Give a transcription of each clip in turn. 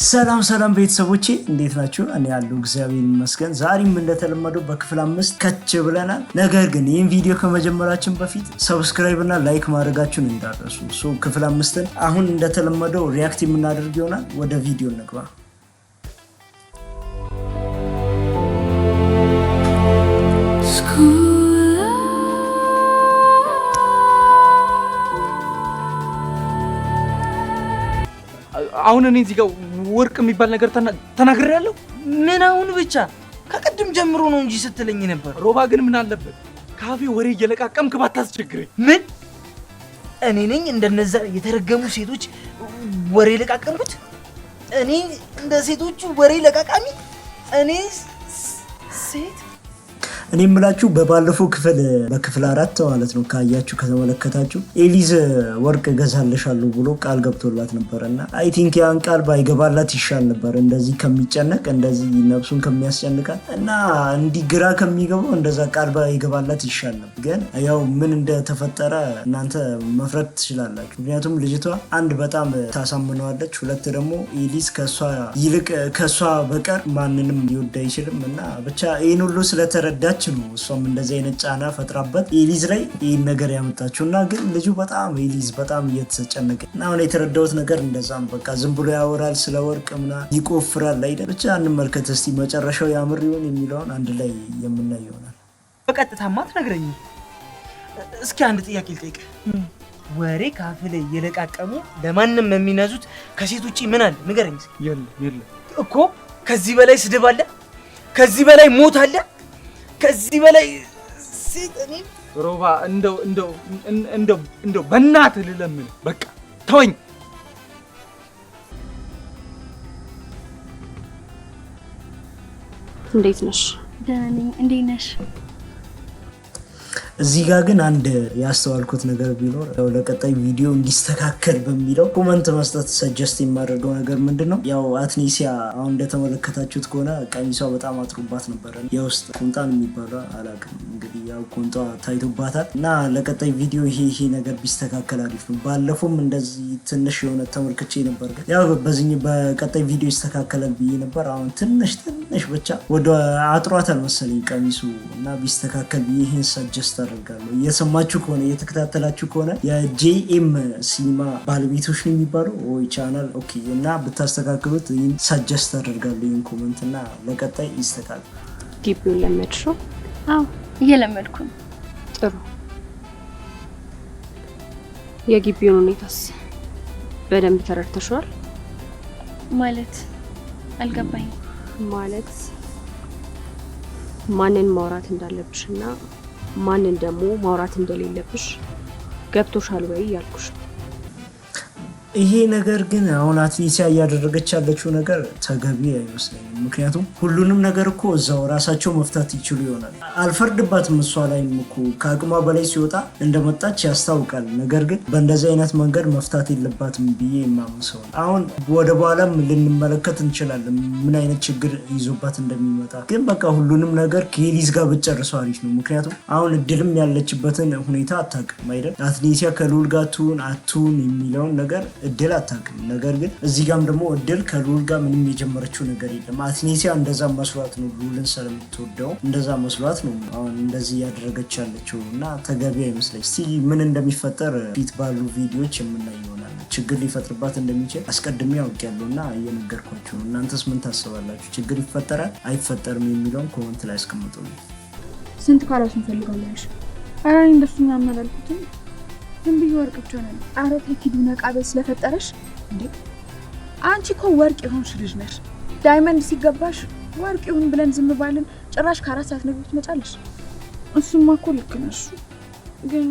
ሰላም ሰላም ቤተሰቦቼ፣ እንዴት ናችሁ? እኔ ያለው እግዚአብሔር ይመስገን። ዛሬም እንደተለመደው በክፍል 5 ከች ብለናል። ነገር ግን ይህን ቪዲዮ ከመጀመራችን በፊት subscribe እና like ማድረጋችሁን እንዳትረሱ። So ክፍል 5ን አሁን እንደተለመደው react የምናደርግ ይሆናል። ወደ ቪዲዮ እንግባ። አሁን እኔ እዚህ ጋር ወርቅ የሚባል ነገር ተናግሬያለሁ? ምን አሁን ብቻ ከቅድም ጀምሮ ነው እንጂ ስትለኝ ነበር። ሮባ ግን ምን አለበት ካፌ ወሬ እየለቃቀምክ ባታስቸግረኝ። ምን እኔ ነኝ እንደነዛ የተረገሙ ሴቶች ወሬ ለቃቀምኩት? እኔ እንደ ሴቶቹ ወሬ ለቃቃሚ? እኔ ሴት? እኔ የምላችሁ በባለፈው ክፍል በክፍል 4 ማለት ነው ካያችሁ ከተመለከታችሁ ኤሊዝ ወርቅ እገዛልሻለሁ ብሎ ቃል ገብቶላት ነበር እና I think ያን ቃል ባይገባላት ይሻል ነበር፣ እንደዚህ ከሚጨነቅ፣ እንደዚህ ነፍሱን ከሚያስጨንቃት እና እንዲህ ግራ ከሚገባው እንደዛ ቃል ባይገባላት ይሻል ነበር። ግን ያው ምን እንደተፈጠረ እናንተ መፍረድ ትችላላችሁ። ምክንያቱም ልጅቷ አንድ በጣም ታሳምነዋለች፣ ሁለት ደግሞ ኤሊዝ ከሷ ይልቅ ከሷ በቀር ማንንም ሊወድ አይችልም እና ብቻ ይህን ሁሉ ስለተረዳች ነው እሷም እንደዚህ አይነት ጫና ፈጥራበት ኤሊዝ ላይ ይህን ነገር ያመጣችው። እና ግን ልጁ በጣም ኤሊዝ በጣም እየተጨነቀ እና አሁን የተረዳሁት ነገር እንደዛም በቃ ዝም ብሎ ያወራል ስለ ወርቅ ምናምን ይቆፍራል አይደል። ብቻ እንመልከት እስቲ መጨረሻው ያምር ይሆን የሚለውን አንድ ላይ የምናይ ይሆናል። በቀጥታማ አትነግረኝም። እስኪ አንድ ጥያቄ ልጠይቅህ። ወሬ ካፍ ላይ የለቃቀሙ ለማንም የሚነዙት ከሴት ውጪ ምን አለ? ንገረኝ እስኪ። የለም የለም። እኮ ከዚህ በላይ ስድብ አለ? ከዚህ በላይ ሞት አለ? ከዚህ በላይ ሴት? እኔ ሮባ እንደው እንደው እንደው እንደው በእናትህ ልለምንህ፣ በቃ ተወኝ። እንዴት ነሽ? ደህና ነኝ። እንዴት ነሽ? እዚህ ጋር ግን አንድ ያስተዋልኩት ነገር ቢኖር ያው ለቀጣይ ቪዲዮ እንዲስተካከል በሚለው comment መስጠት suggest የማደርገው ነገር ምንድን ነው፣ ያው አትኔሲያ አሁን እንደተመለከታችሁት ከሆነ ቀሚሷ በጣም አጥሮባት ነበረ። የውስጥ ቁምጣን የሚባለው አላውቅም፣ እንግዲህ ያው ቁምጣ ታይቶባታል እና ለቀጣይ ቪዲዮ ይሄ ይሄ ነገር ቢስተካከል አሪፍ ነው። ባለፈውም እንደዚህ ትንሽ የሆነ ተመልክቼ ነበር፣ ግን ያው በዚህ በቀጣይ ቪዲዮ ይስተካከላል ብዬ ነበር። አሁን ትንሽ ትንሽ ብቻ ወደ አጥሯታል መሰለኝ ቀሚሱ እና ቢስተካከል ብዬ ይህን suggest አደርጋለሁ። እየሰማችሁ ከሆነ፣ እየተከታተላችሁ ከሆነ የጄኤም ሲኒማ ባለቤቶች ነው የሚባለው ወይ channel፣ okay፣ እና ብታስተካክሉት ይህን suggest አደርጋለሁ ይህን comment እና ለቀጣይ ይስተካከል። ግቢውን ለመድሽው? አዎ፣ እየለመድኩ ነው። ጥሩ። የግቢውን ሁኔታስ በደንብ ተረድተሽዋል? ማለት አልገባኝም። ማለት ማንን ማውራት እንዳለብሽ እና ማንን ደግሞ ማውራት እንደሌለብሽ ገብቶሻል ወይ ያልኩሽ ነው። ይሄ ነገር ግን አሁን አትኒሲያ እያደረገች ያለችው ነገር ተገቢ አይመስለኝም። ምክንያቱም ሁሉንም ነገር እኮ እዛው ራሳቸው መፍታት ይችሉ ይሆናል። አልፈርድባትም። እሷ ላይም እኮ ከአቅሟ በላይ ሲወጣ እንደመጣች ያስታውቃል። ነገር ግን በእንደዚህ አይነት መንገድ መፍታት የለባትም ብዬ የማምን ሰው ነው። አሁን ወደ በኋላም ልንመለከት እንችላለን ምን አይነት ችግር ይዞባት እንደሚመጣ። ግን በቃ ሁሉንም ነገር ከኤሊዝ ጋር ብትጨርሰው አሪፍ ነው። ምክንያቱም አሁን እድልም ያለችበትን ሁኔታ አታውቅም አይደል? አትኔሲያ ከልዑል ጋር ትሁን አትሁን የሚለውን ነገር እድል አታውቅም። ነገር ግን እዚህ ጋም ደግሞ እድል ከልዑል ጋር ምንም የጀመረችው ነገር የለም። አትኔሲያ እንደዛ መስሏት ነው፣ ልዑልን ስለምትወደው እንደዛ መስሏት ነው አሁን እንደዚህ እያደረገች ያለችው እና ተገቢ አይመስለኝ። እስቲ ምን እንደሚፈጠር ፊት ባሉ ቪዲዮዎች የምናይ ይሆናል። ችግር ሊፈጥርባት እንደሚችል አስቀድሜ አውቄያለሁ እና እየነገርኳችሁ ነው። እናንተስ ምን ታስባላችሁ? ችግር ይፈጠራል አይፈጠርም የሚለውን comment ላይ አስቀምጡልኝ። ስንት ካራት እንፈልጋለሽ? ኧረ እኔ እንደሱ ምናምን አላልኩትም። ዝም ብዬ ወርቅ ብቻ ነው። ኧረ ተይ ኪዱ፣ ነቃ በይ ስለፈጠረሽ። እንዴ፣ አንቺ እኮ ወርቅ የሆንሽ ልጅ ነሽ። Diamond ሲገባሽ ወርቅ ይሁን ብለን ዝም ባልን ጭራሽ ከ4 ሰዓት ነግሮ ትመጫለሽ። እሱማ እኮ ልክ ነሽ፣ ግን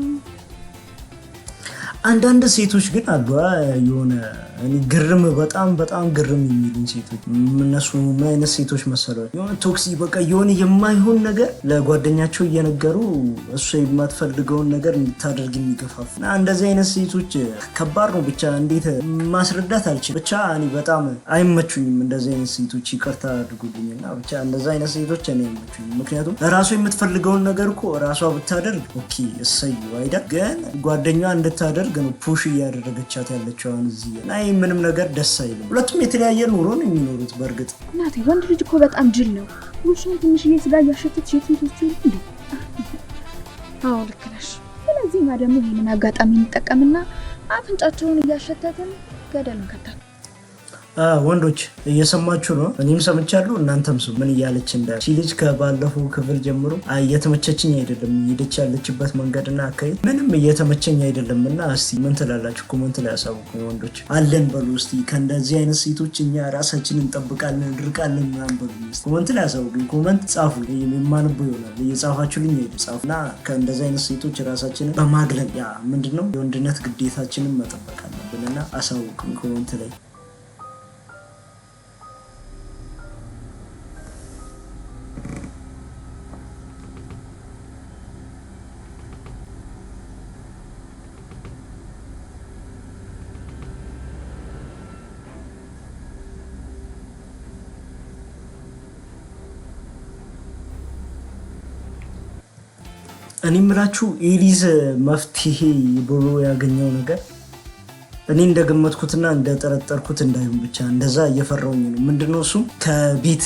አንዳንድ ሴቶች ግን አሉ የሆነ እኔ ግርም በጣም በጣም ግርም የሚሉኝ ሴቶች። እነሱ ምን አይነት ሴቶች መሰሏቸው? የሆነ toxic በቃ የሆነ የማይሆን ነገር ለጓደኛቸው እየነገሩ እሷ የማትፈልገውን ነገር እንድታደርግ የሚገፋፉ እና እንደዚህ አይነት ሴቶች ከባድ ነው። ብቻ እንዴት ማስረዳት አልችልም። ብቻ እኔ በጣም አይመቹኝም እንደዚህ አይነት ሴቶች፣ ይቅርታ አድርጉልኝ እና ብቻ እንደዚህ አይነት ሴቶች እኔ አይመቹኝም። ምክንያቱም ራሷ የምትፈልገውን ነገር እኮ ራሷ ብታደርግ okay እሰዩ አይደል? ግን ጓደኛዋ እንድታደርግ ጥግ ነው push እያደረገቻት ያለችው አሁን እዚህ እና ይህ ምንም ነገር ደስ አይልም። ሁለቱም የተለያየ ኑሮ ነው የሚኖሩት። በእርግጥ እናቴ ወንድ ልጅ እኮ በጣም ጅል ነው። ውሻ ትንሽዬ ስጋ እያሸተች የትም ትወስጂው እንዴ? አዎ ልክ ነሽ። ስለዚህ እኛ ደግሞ ይሄንን አጋጣሚ እንጠቀምና አፍንጫቸውን እያሸተትን ገደል እንከታለን። ወንዶች እየሰማችሁ ነው። እኔም ሰምቻለሁ፣ እናንተም ስሙ ምን እያለች እንዳለ። እቺ ልጅ ከባለፈው ክፍል ጀምሮ እየተመቸችኝ አይደለም፣ እየሄደች ያለችበት መንገድና አካሄድ ምንም እየተመቸኝ አይደለም። እና እስቲ ምን ትላላችሁ? Comment ላይ ያሳውቁኝ። ወንዶች አለን በሉ እስቲ። ከእንደዚህ አይነት ሴቶች እኛ ራሳችንን እንጠብቃለን፣ እንርቃለን ምናምን በሉ እስቲ። Comment ላይ ያሳውቁኝ። Comment ጻፉ፣ የማነበው ይሆናል። እየጻፋችሁልኝ ሄዱ ጻፉ እና ከእንደዚህ አይነት ሴቶች ራሳችንን በማግለል ያ ምንድነው የወንድነት ግዴታችንን መጠበቅ አለብን እና አሳውቁኝ comment ላይ። እኔ የምላችሁ ኤሊዝ መፍትሄ ብሎ ያገኘው ነገር እኔ እንደገመትኩትና እንደጠረጠርኩት እንዳይሆን ብቻ እንደዛ እየፈራሁኝ ነው። ምንድነው እሱም ከቤት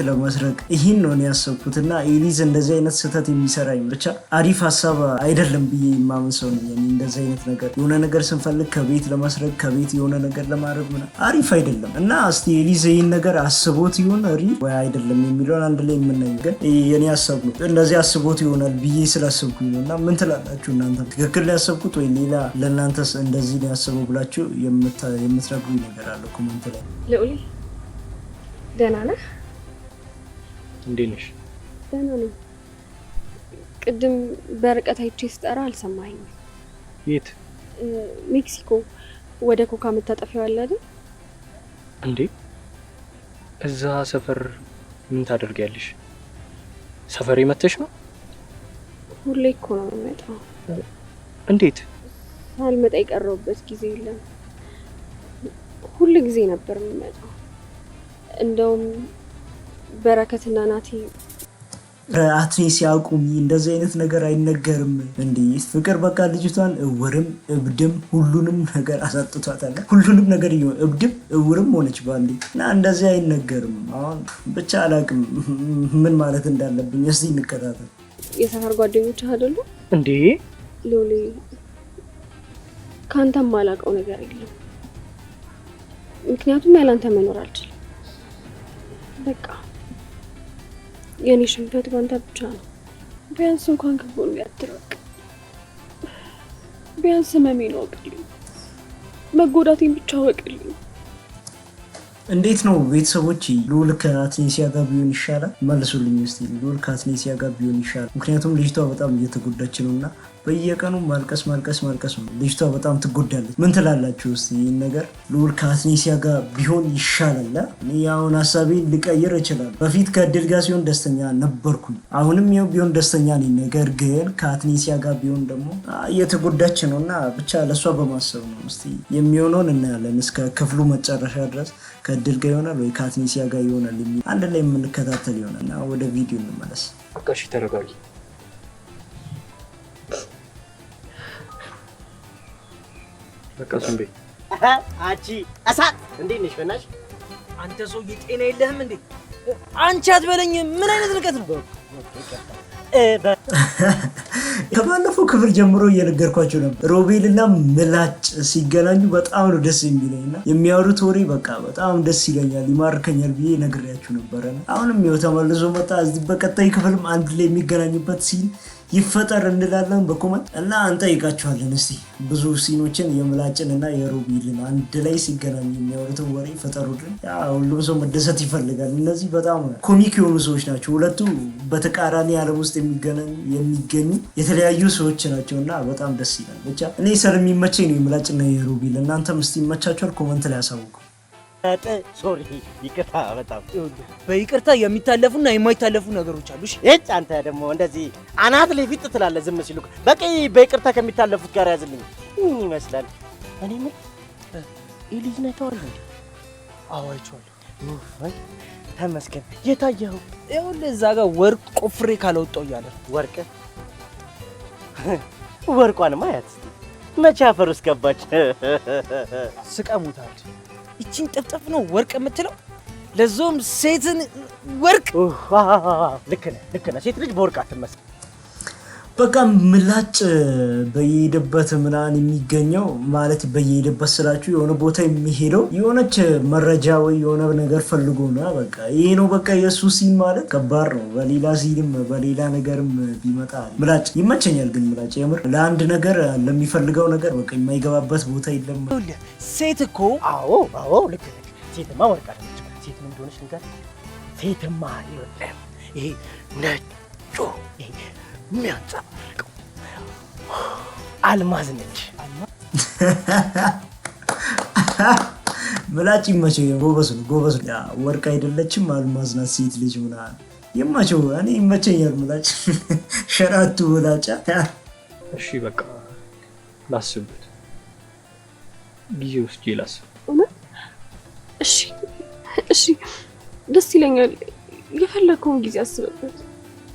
ለመስረቅ ይህን ነው እኔ ያሰብኩትና ኤሊዝ እንደዚህ አይነት ስህተት የሚሰራ ብቻ አሪፍ ሀሳብ አይደለም ብዬ የማምን ሰው ነኝ። እኔ እንደዚህ አይነት ነገር የሆነ ነገር ስንፈልግ ከቤት ለመስረቅ፣ ከቤት የሆነ ነገር ለማድረግ ምናምን አሪፍ አይደለም እና እስቲ ኤሊዝ ይህን ነገር አስቦት ይሆን ሪ ወይ አይደለም የሚለውን አንድ ላይ የምናየው፣ ግን የኔ ሀሳብ ነው። እንደዚህ አስቦት ይሆናል ብዬ ስላሰብኩኝ ነው። እና ምን ትላላችሁ እናንተ? ትክክል ያሰብኩት ወይ ሌላ ለእናንተስ እንደዚህ ነው ያሰበው ብላችሁ የምትነግሩኝ ነገር አለ comment ላይ። ልዑል፣ ደህና ነህ? እንዴት ነሽ? ደህና ነኝ። ቅድም በርቀት አይቼ ስጠራ አልሰማኸኝም። የት? ሜክሲኮ ወደ ኮካ መታጠፊያው አለ አይደል? እንዴ፣ እዛ ሰፈር ምን ታደርጊያለሽ? ሰፈሬ መተሽ ነው? ሁሌ እኮ ነው የምመጣው። እንዴት? ሳልመጣ የቀረሁበት ጊዜ የለም። ሁል ጊዜ ነበር የምመጣው። እንደውም በረከትና ናቲ አትኔሲያ አቁሚ፣ እንደዚህ አይነት ነገር አይነገርም። እንዴ ፍቅር በቃ ልጅቷን እውርም እብድም ሁሉንም ነገር አሳጥቷታል። ሁሉንም ነገር እየሆነ እብድም እውርም ሆነች ባንዴ እና እንደዚህ አይነገርም። አሁን ብቻ አላውቅም ምን ማለት እንዳለብኝ። እስቲ እንከታተል። የሰፈር ጓደኞች አይደሉ? እንዴ። ሎሌ፣ ከአንተም ማላውቀው ነገር የለም። ምክንያቱም ያላንተ መኖር አልችልም። በቃ የእኔ ሽንፈት ባንተ ብቻ ነው። ቢያንስ እንኳን ከጎኔ አትራቅ። ቢያንስ ህመሜን እወቅልኝ፣ መጎዳቴን ብቻ እወቅልኝ። እንዴት ነው ቤተሰቦች፣ ልዑል ከአትኔሲያ ጋር ቢሆን ይሻላል? መልሱልኝ እስቲ። ልዑል ከአትኔሲያ ጋር ቢሆን ይሻላል? ምክንያቱም ልጅቷ በጣም እየተጎዳች ነው እና በየቀኑ ማልቀስ ማልቀስ ማልቀስ ነው። ልጅቷ በጣም ትጎዳለች። ምን ትላላችሁ እስቲ ይህን ነገር? ልዑል ከአትኔሲያ ጋር ቢሆን ይሻላል? እኔ አሁን ሀሳቤን ልቀይር እችላለሁ። በፊት ከእድል ጋር ሲሆን ደስተኛ ነበርኩኝ። አሁንም ይኸው ቢሆን ደስተኛ ነኝ። ነገር ግን ከአትኔሲያ ጋር ቢሆን ደግሞ እየተጎዳች ነው እና ብቻ ለእሷ በማሰብ ነው። እስቲ የሚሆነውን እናያለን። እስከ ክፍሉ መጨረሻ ድረስ ከእድል ጋር ይሆናል ወይ ከአትኔሲያ ጋር ይሆናል የሚል አንድ ላይ የምንከታተል ይሆናል እና ወደ ቪዲዮ እንመለስ። በቃ እሺ፣ ተረጋጊ። በቃ ዝም በይ። አንቺ እሳት፣ እንዴት ነሽ? በእናትሽ። አንተ ሰውዬ ጤና የለህም እንዴ? አንቺ አትበለኝ። ምን አይነት ንቀት ነው? ከባለፈው ክፍል ጀምሮ እየነገርኳቸው ነበር። ሮቤልና ምላጭ ሲገናኙ በጣም ነው ደስ የሚለኝ እና የሚያወሩት ወሬ በቃ በጣም ደስ ይለኛል፣ ይማርከኛል ብዬ ነግሬያችሁ ነበረ። አሁንም ይኸው ተመልሶ መጣ። እዚህ በቀጣይ ክፍልም አንድ ላይ የሚገናኙበት scene ይፈጠር እንላለን በ comment እና እንጠይቃችኋለን። እስቲ ብዙ scene ኦችን የምላጭን እና የሮቤልን አንድ ላይ ሲገናኙ የሚያወሩትን ወሬ ፈጠሩልን። ያ ሁሉም ሰው መደሰት ይፈልጋል። እነዚህ በጣም comic የሆኑ ሰዎች ናቸው። ሁለቱ በተቃራኒ ዓለም ውስጥ የሚገናኙ የሚገኙ የተለያዩ ሰዎች ናቸው እና በጣም ደስ ይላል። ብቻ እኔ ስለሚመቸኝ ነው የምላጭና የሮቤል። እናንተም እስቲ ይመቻችኋል? Comment ላይ አሳውቁ። Sorry፣ ይቅርታ በጣም። በይቅርታ የሚታለፉና የማይታለፉ ነገሮች አሉ። እሺ። እጭ፣ አንተ ደግሞ እንደዚህ አናት ላይ ፊጥ ትላለህ ዝም ሲሉ። በቃ በይቅርታ ከሚታለፉት ጋር ያዝልኝ። ምን ይመስላል? እኔ ምን ኤሊዝን አይተዋል እንዴ? አዎ፣ አይቼዋለሁ። ወይ ተመስገን። የታየኸው? ይኸውልህ እዛ ጋር ወርቅ ቆፍሬ ካላወጣው እያለ ነው። ወርቅ? ወርቋንማ አያት እስቲ። መቼ አፈር ውስጥ ገባች? ስቀሙታል። ይቺን ጥፍጥፍ ነው ወርቅ የምትለው? ለዞም ሴትን ወርቅ። ልክ ነህ፣ ልክ ነህ። ሴት ልጅ በወርቅ አትመስል። በቃ ምላጭ በየሄደበት ምናምን የሚገኘው፣ ማለት በየሄደበት ስላችሁ የሆነ ቦታ የሚሄደው የሆነች መረጃ ወይ የሆነ ነገር ፈልጎ ነው። በቃ ይሄ ነው በቃ የእሱ scene ማለት ከባድ ነው። በሌላ scene ም በሌላ ነገርም ቢመጣ ምላጭ ይመቸኛል። ግን ምላጭ የምር ለአንድ ነገር፣ ለሚፈልገው ነገር በቃ የማይገባበት ቦታ የለም። ሴት እኮ አዎ፣ ልክ ነህ። ሴትማ ወርቅ አይደለችም። ሴት ምን እንደሆነች ልንገርህ። ሴትማ ይኸውልህ ይሄ ነጩ፣ ይሄ የሚያንጸባርቀው አልማዝ ነች። ምላጭ ይመቸው፣ ጎበዝ ነው፣ ጎበዝ ነው። ያ ወርቅ አይደለችም፣ አልማዝ ናት ሴት ልጅ ምናምን። ይመቸው፣ እኔ ይመቸኛል ምላጭ። ሸራቱ ምላጫ። እሺ በቃ ላስብበት፣ ጊዜ ወስጄ ላስብ። እውነት? እሺ፣ ደስ ይለኛል። የፈለግከውን ጊዜ አስብበት፣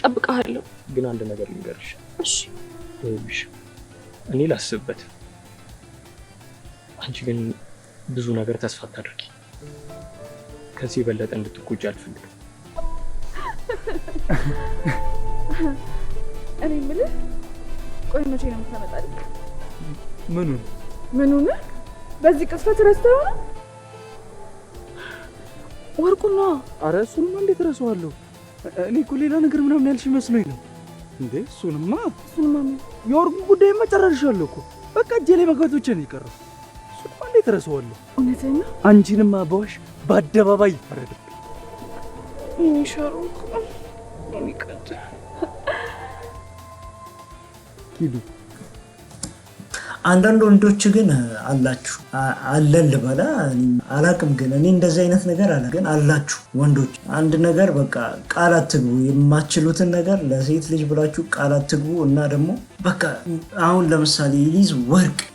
ጠብቀሃለሁ። ግን አንድ ነገር ልንገርሽ። እሺ። ይኸውልሽ እኔ ላስብበት፣ አንቺ ግን ብዙ ነገር ተስፋ አታድርጊ። ከዚህ የበለጠ እንድትጎጂ አልፈልግም። እኔ የምልህ፣ ቆይ መቼ ነው የምታመጣልኝ? ምኑን? ምኑን? በዚህ ቅጽበት ረስተኸው ነው? ወርቁን ነዋ። አረ እሱንማ እንዴት እረሳዋለሁ? እኔ እኮ ሌላ ነገር ምናምን ያልሽ መስሎኝ ነው። እንዴ እሱንማ እሱንማ ምን? የወርቁ ጉዳይማ ጨራርሻለሁ እኮ። በቃ እጄ ላይ መግባት ብቻ ነው የቀረው። እሱንማ እንዴት እረሳዋለሁ? እውነትህን ነው? አንቺንማ በዋሽ በአደባባይ ይፈረድብኝ። የሚሻሩ እኮ የኔ ቆንጆ። ኪዱ። አንዳንድ ወንዶች ግን አላችሁ፣ አለን ልበላ አላቅም፣ ግን እኔ እንደዚህ አይነት ነገር አለ፣ ግን አላችሁ ወንዶች፣ አንድ ነገር በቃ ቃል አትግቡ። የማትችሉትን ነገር ለሴት ልጅ ብላችሁ ቃል አትግቡ። እና ደግሞ በቃ አሁን ለምሳሌ ኤሊዝ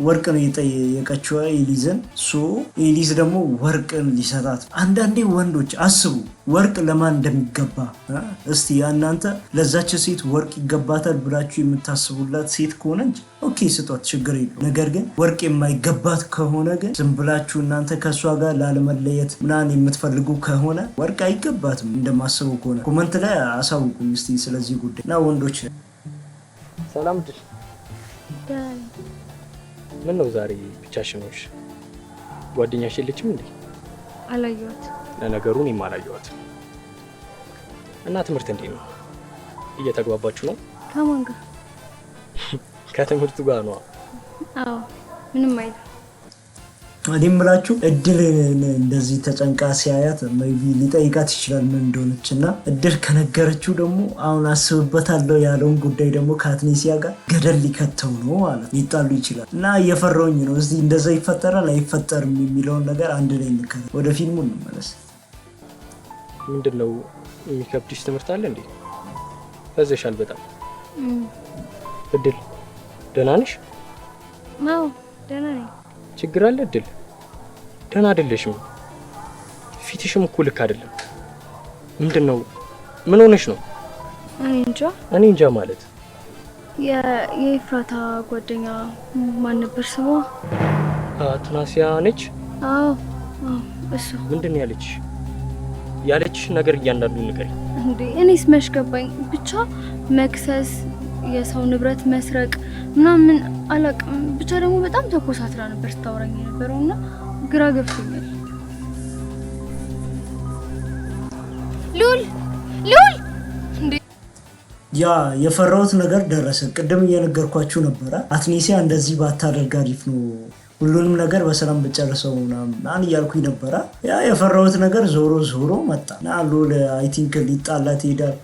ወርቅ ነው የጠየቀችው ኤሊዝን። So ኤሊዝ ደግሞ ወርቅን ሊሰጣት፣ አንዳንዴ ወንዶች አስቡ ወርቅ ለማን እንደሚገባ እስቲ። እናንተ ለዛች ሴት ወርቅ ይገባታል ብላችሁ የምታስቡላት ሴት ከሆነች okay ስጧት፣ ችግር የለውም። ነገር ግን ወርቅ የማይገባት ከሆነ ግን ዝም ብላችሁ እናንተ ከእሷ ጋር ላለመለየት ምናምን የምትፈልጉ ከሆነ ወርቅ አይገባትም እንደማስበው ከሆነ። Comment ላይ አሳውቁኝ እስቲ ስለዚህ ጉዳይ እና ወንዶች። ሰላም ድል። ደህና ነኝ። ምን ነው ዛሬ ብቻሽን ሆንሽ? ጓደኛሽ የለችም እንዴ? አላየኋት። ለነገሩ እኔም አላየኋትም። እና ትምህርት እንዴት ነው? እየተግባባችሁ ነው? ከማን ጋር? ከትምህርቱ ጋር ነዋ። አዎ፣ ምንም አይልም። እኔ የምላችሁ እድል እንደዚህ ተጨንቃ ሲያያት maybe ሊጠይቃት ይችላል ምን እንደሆነች። እና እድል ከነገረችው ደግሞ አሁን አስብበታለሁ ያለውን ጉዳይ ደግሞ ከአትኔሲያ ጋር ገደል ሊከተው ነው ማለት፣ ሊጣሉ ይችላል። እና እየፈራሁኝ ነው። እዚህ እንደዛ ይፈጠራል አይፈጠርም የሚለውን ነገር አንድ ላይ እንከታተል። ወደ ፊልሙ እንመለስ። ምንድን ነው፣ የሚከብድሽ ትምህርት አለ እንዴ? ፈዘሻል በጣም። እድል፣ ደህና ነሽ? አዎ፣ ደህና ነኝ። ችግር አለ እድል? ደህና አይደለሽም። ፊትሽም እኮ ልክ አይደለም። ምንድን ነው? ምን ሆነሽ ነው? እኔ እንጃ። እኔ እንጃ ማለት? የኤፍራታ ጓደኛ ማን ነበር ስሟ? አትናሲያ ነች። አዎ፣ እሱ። ምንድን ነው ያለችሽ? ያለችሽ ነገር እያንዳንዱን ንገሪኝ። እንዴ እኔስ መች ገባኝ። ብቻ መክሰስ፣ የሰው ንብረት መስረቅ ምናምን አላውቅም። ብቻ ደግሞ በጣም ተኮሳትራ ነበር ስታወራኝ የነበረው እና ግራ ገብቶኛል። ሉል፣ ሉል እንዴ! ያ የፈራሁት ነገር ደረሰ። ቅድም እየነገርኳችሁ ነበረ። አትኔሲያ እንደዚህ ባታደርግ አሪፍ ነው፣ ሁሉንም ነገር በሰላም ብጨርሰው ምናምን እያልኩኝ ነበረ። ያ የፈራሁት ነገር ዞሮ ዞሮ መጣ እና ሉል I think ሊጣላት ይሄዳል።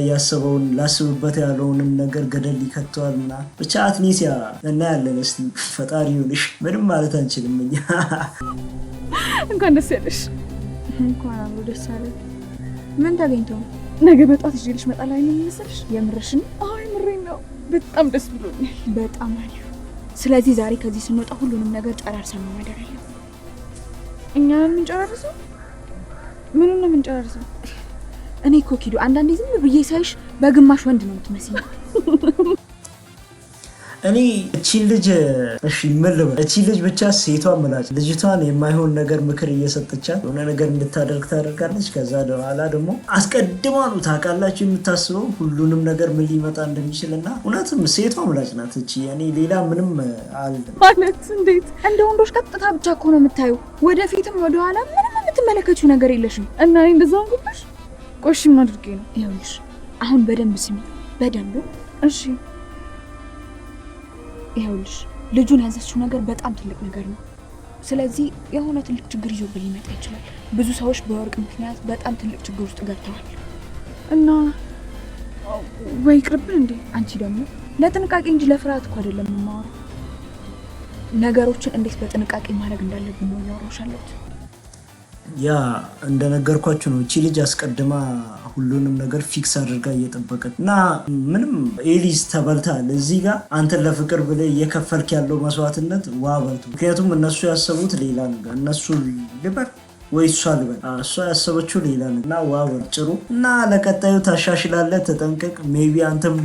ያሰበውን፣ ላስብበት ያለውንም ነገር ገደል ይከተዋል እና ብቻ አትኔሲያ እናያለን። እስቲ ፈጣሪ ይሁንሽ። ምንም ማለት አንችልም እኛ። እንኳን ደስ ያለሽ። እንኳን አብሮ ደስ አለ። ምን ተገኝቶ ነው? ነገ በጧት ይዤልሽ እመጣለሁ አይደል የሚመስልሽ? የምርሽን? አዎ የምሬን ነው። በጣም ደስ ብሎኛል። በጣም አሪፍ። ስለዚህ ዛሬ ከዚህ ስንወጣ ሁሉንም ነገር ጨራርሰን ነው ማደር ያለብን። እኛ የምንጨራርሰው? ምኑን ነው የምንጨራርሰው? እኔ እኮ ኪዱ አንዳንዴ ዝም ብዬ ሳይሽ በግማሽ ወንድ ነው የምትመስይኝ። እኔ እቺን ልጅ እሺ ምን ልበል? እቺ ልጅ ብቻ ሴቷ ምላጭ ልጅቷን የማይሆን ነገር ምክር እየሰጠቻት የሆነ ነገር እንድታደርግ ታደርጋለች። ከዛ በኋላ ደግሞ አስቀድማ ነው ታውቃላችሁ የምታስበው ሁሉንም ነገር ምን ሊመጣ እንደሚችል እና እውነትም ሴቷ ምላጭ ናት እቺ። እኔ ሌላ ምንም አልልም። ማለት እንዴት? እንደ ወንዶች ቀጥታ ብቻ እኮ ነው የምታዩ። ወደፊትም ወደኋላ ምንም የምትመለከችው ነገር የለሽም። እና እኔ እንደዛ ሆንኩብሽ? ቆይ እሺ ምን አድርጌ ነው? ይኸውልሽ አሁን በደንብ ስሚ፣ በደንብ። እሺ። ይኸውልሽ ልጁን ያዘችው ነገር በጣም ትልቅ ነገር ነው። ስለዚህ የሆነ ትልቅ ችግር ይዞብን ሊመጣ ይችላል። ብዙ ሰዎች በወርቅ ምክንያት በጣም ትልቅ ችግር ውስጥ ገብተዋል። እና ወይ ይቅርብን እንዴ? አንቺ ደግሞ ለጥንቃቄ እንጂ ለፍርሃት እኮ አይደለም የማወራው። ነገሮችን እንዴት በጥንቃቄ ማድረግ እንዳለብን ነው እያወራሁሽ ያለሁት። Yeah፣ እንደነገርኳችሁ ነው። እቺ ልጅ አስቀድማ ሁሉንም ነገር fix አድርጋ እየጠበቀች እና ምንም ኤሊዝ ተበልታል። እዚህ ጋር አንተን ለፍቅር ብለህ እየከፈልክ ያለው መስዋዕትነት ዋ በልቶ። ምክንያቱም እነሱ ያሰቡት ሌላ ነገር፣ እነሱ ልበል ወይ እሷ ልበል፣ እሷ ያሰበችው ሌላ ነገር እና ዋ በል ጭሩ እና ለቀጣዩ ታሻሽላለህ። ተጠንቀቅ። Maybe አንተም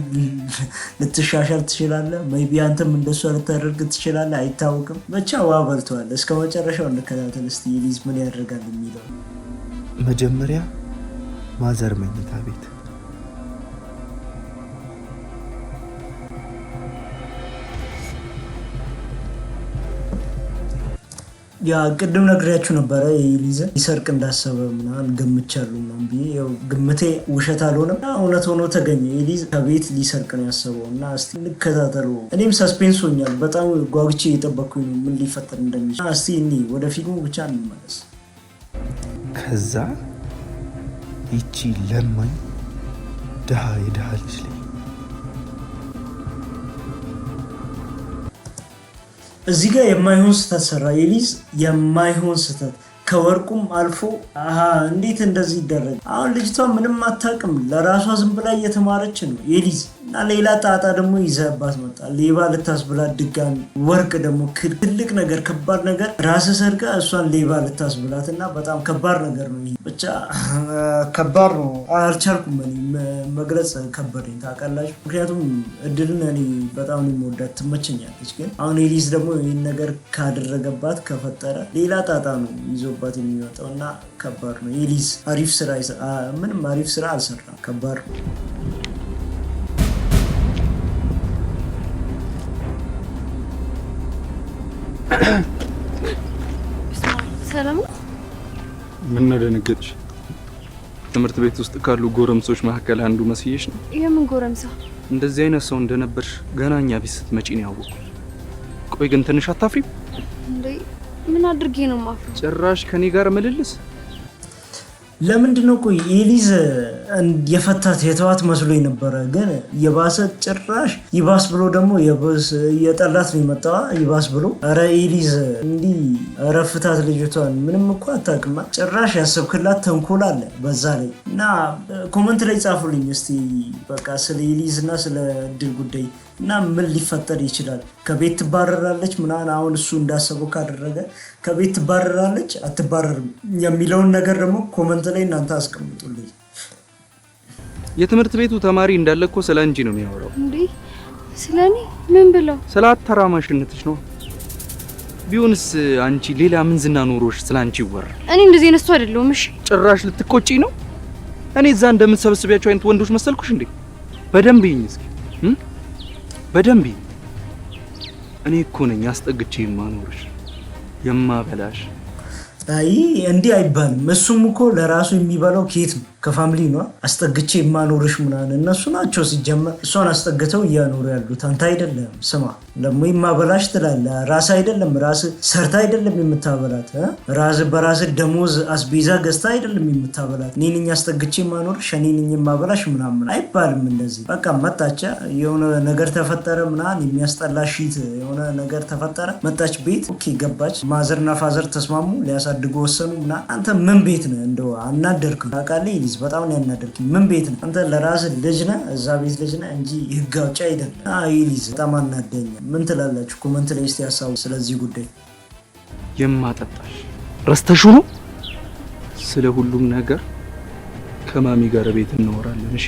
ልትሻሻል ትችላለህ። Maybe አንተም እንደሷ ልታደርግ ትችላለህ። አይታወቅም። ብቻ ዋ በልተዋል። እስከ መጨረሻው እንከታተል እስቲ ኤሊዝ ምን ያደርጋል የሚለው። መጀመሪያ ማዘር መኝታ ቤት። Yeah፣ ቅድም ነግሬያችሁ ነበረ ኤሊዝን ሊሰርቅ እንዳሰበ ምናምን ገምቻለሁ ምናምን ብዬ፣ ያው ግምቴ ውሸት አልሆነም፣ እውነት ሆኖ ተገኘ። ኤሊዝ ከቤት ሊሰርቅ ነው ያሰበው እና እስቲ እንከታተሉ። እኔም suspense ሆኛል፣ በጣም ጓጉቼ እየጠበቅኩኝ ነው ምን ሊፈጠር እንደሚችል። እስቲ እኒ ወደ ፊልሙ ብቻ እንመለስ። ከዛ ይቺ ለማኝ ድሃ የድሃ ልጅ ላይ። እዚህ ጋር የማይሆን ስህተት ሰራ ኤሊዝ፣ የማይሆን ስህተት ከወርቁም አልፎ። አሀ እንዴት እንደዚህ ይደረግ? አሁን ልጅቷ ምንም አታውቅም። ለራሷ ዝም ብላ እየተማረች ነው ኤሊዝ እና ሌላ ጣጣ ደግሞ ይዘህባት መጣ። ሌባ ልታስብላት ድጋሚ ወርቅ ደግሞ ትልቅ ነገር፣ ከባድ ነገር ራስ ሰርቃ እሷን ሌባ ልታስብላት እና በጣም ከባድ ነገር ነው። ይሄ ብቻ ከባድ ነው። አልቻልኩም፣ እኔ መግለጽ ከበደኝ ታውቃላችሁ። ምክንያቱም እድልን እኔ በጣም ነው የምወዳት፣ ትመቸኛለች። ግን አሁን ኤሊዝ ደግሞ ይህን ነገር ካደረገባት ከፈጠረ ሌላ ጣጣ ነው ይዞባት የሚወጣው እና ከባድ ነው። ኤሊዝ አሪፍ ስራ ምንም አሪፍ ስራ አልሰራም። ከባድ ነው። ሰላም ነው? ምን ነው ደነገጥሽ? ትምህርት ቤት ውስጥ ካሉ ጎረምሶች መካከል አንዱ መስዬሽ ነው? የምን ጎረምሳ? እንደዚህ አይነት ሰው እንደነበርሽ ገና እኛ ቤት ስትመጪ ነው ያወቅኩት። ቆይ ግን ትንሽ አታፍሪም? እንዴ፣ ምን አድርጌ ነው የማፍረው? ጭራሽ ከኔ ጋር ምልልስ። ለምንድን ነው ቆይ ኤሊዝ የፈታት የተዋት መስሎ ነበረ፣ ግን የባሰ ጭራሽ ይባስ ብሎ ደግሞ የጠላት ነው የመጣዋ። ይባስ ብሎ ኧረ ኤሊዝ እንዲህ ኧረ ፍታት ልጅቷን፣ ምንም እኮ አታውቅማ። ጭራሽ ያሰብክላት ተንኮል አለ በዛ ላይ። እና comment ላይ ጻፉልኝ እስቲ በቃ ስለ ኤሊዝ እና ስለ እድል ጉዳይ እና ምን ሊፈጠር ይችላል? ከቤት ትባረራለች ምናምን፣ አሁን እሱ እንዳሰበው ካደረገ ከቤት ትባረራለች አትባረርም የሚለውን ነገር ደግሞ comment ላይ እናንተ አስቀምጡልኝ። የትምህርት ቤቱ ተማሪ እንዳለ እኮ ስለ አንቺ ነው የሚያወራው። እንዴ፣ ስለ እኔ ምን ብለው? ስለ አተራማሽነትሽ ነው። ቢሆንስ አንቺ ሌላ ምን ዝና ኖሮሽ ስለ አንቺ ይወራል? እኔ እንደዚህ አይነት ሰው አይደለሁም። እሺ። ጭራሽ ልትቆጪ ነው? እኔ እዛ እንደምትሰበስቢያቸው አይነት ወንዶች መሰልኩሽ እንዴ? በደንብ ይኝ እስኪ፣ በደንብ ይኝ። እኔ እኮ ነኝ አስጠግቼ የማኖርሽ የማበላሽ። አይ፣ እንዲህ አይባልም። እሱም እኮ ለራሱ የሚበላው ከየት ነው? ከ family ነው። አስጠግቼ የማኖርሽ ምናምን እነሱ ናቸው ሲጀመር እሷን አስጠግተው እያኖሩ ያሉት፣ አንተ አይደለም። ስማ ደግሞ የማበላሽ ትላለህ። ራስ አይደለም፣ ራስ ሰርታ አይደለም የምታበላት፣ ራስ በራስ ደሞዝ አስቤዛ ገዝታ አይደለም የምታበላት። እኔ ነኝ አስጠግቼ የማኖርሽ፣ እኔ ነኝ የማበላሽ ምናምን አይባልም። እንደዚህ በቃ መጣቻ የሆነ ነገር ተፈጠረ ምናምን የሚያስጠላ shit የሆነ ነገር ተፈጠረ። መጣች ቤት፣ okay ገባች። Mother ና father ተስማሙ፣ ሊያሳድጉ ወሰኑ ምናምን። አንተ ምን ቤት ነህ? እንደው አናደርክ ታውቃለህ። ኤሊዝ በጣም ነው ያናደርክ። ምን ቤት ነህ አንተ? ለራስህ ልጅ ነህ፣ እዛ ቤት ልጅ ነህ እንጂ ህግ አውጪ አይደለም። ኤሊዝ በጣም አናደኛ። ምን ትላላችሁ? Comment ላይ እስቲ ሀሳቡ ስለዚህ ጉዳይ። የማጠጣሽ ረስተሽው ነው? ስለ ሁሉም ነገር ከማሚ ጋር ቤት እናወራለን። እሺ፣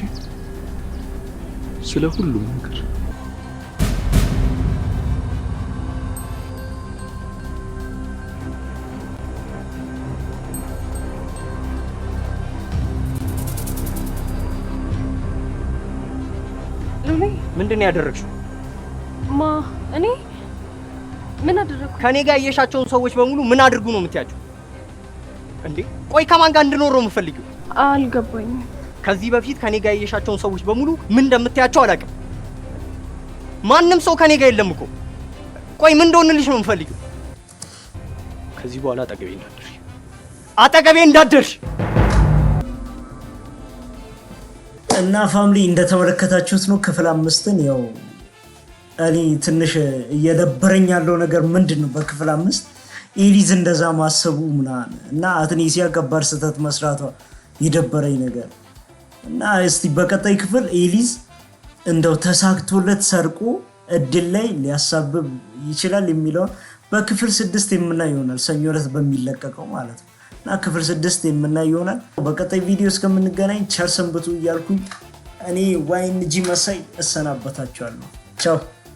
ስለ ሁሉም ነገር። ምንድን ነው ያደረግሽው? ማ እኔ ምን አደረግኩ? ከኔ ጋር ያየሻቸውን ሰዎች በሙሉ ምን አድርጉ ነው የምትያቸው? እንዴ ቆይ ከማን ጋር እንድኖር ነው የምትፈልጊው? አልገባኝም። ከዚህ በፊት ከኔ ጋር ያየሻቸውን ሰዎች በሙሉ ምን እንደምትያቸው አላውቅም። ማንም ሰው ከኔ ጋር የለም እኮ። ቆይ ምን እንደሆንልሽ ነው የምትፈልጊው? ከዚህ በኋላ አጠገቤ እንዳትደርሽ፣ አጠገቤ እንዳትደርሽ። እና family እንደተመለከታችሁት ነው ክፍል 5ን። ያው እኔ ትንሽ እየደበረኝ ያለው ነገር ምንድን ነው፣ በክፍል 5 ኤሊዝ እንደዛ ማሰቡ ምናምን እና አትኔሲያ ከባድ ስህተት መስራቷ የደበረኝ ነገር። እና እስቲ በቀጣይ ክፍል ኤሊዝ እንደው ተሳክቶለት ሰርቆ እድል ላይ ሊያሳብብ ይችላል የሚለውን በክፍል 6 የምናይ ይሆናል፣ ሰኞ ዕለት በሚለቀቀው ማለት ነው። እና ክፍል 6 የምናይ ይሆናል። በቀጣይ ቪዲዮ እስከምንገናኝ ቸር ሰንብቱ እያልኩኝ እኔ YNG መሳይ እሰናበታችኋለሁ። ቻው።